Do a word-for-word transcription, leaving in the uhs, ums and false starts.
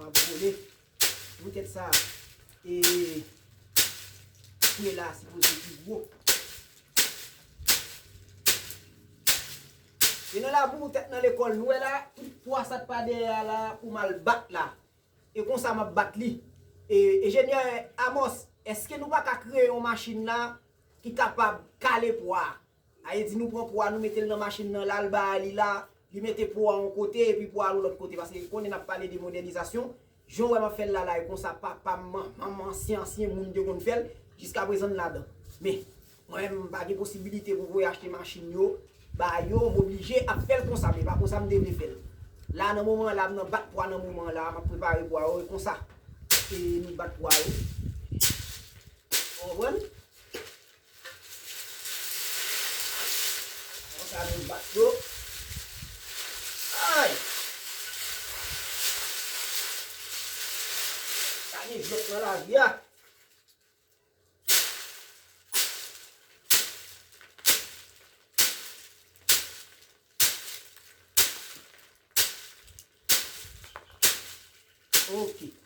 M ap vole. Poutèt sa, e, fre la sipoze pi gwo. E nan labou tèt nan lekòl, nou wè la, tout pwa sa t pa dèyè a la pou m al bat la. E konsa m ap bat li. E, enjenyè Amos, èske nou pa ka kreye yon machin la ki kapab kale pwa a? Sa vle di nou pran pwa, nou mete l nan machin nan, l al bay li la, li mete pwa yon kote, epi pwa a yon lòt kote. Paske konnen n ap pale de modènizasyon. Jan w wè m ap fè l la, la, e konsa papa m, manman m, ansyen, ansyen moun te konn fè l, jiskaprezan n ladan. Men, mwen menm, m pa gen posibilite pou voye achte machin yo, ba yo, m oblije ap fè l konsa, men pa konsa m te vle fè l. La, nan moman an la, m nan bat pwa nan moman an la, m ap prepare pwa yo, e konsa. E nou bat pwa yo. Ou konprann? Konsa nou bat yo. Ay! Pa gen jwèt nan lavi a. Ok.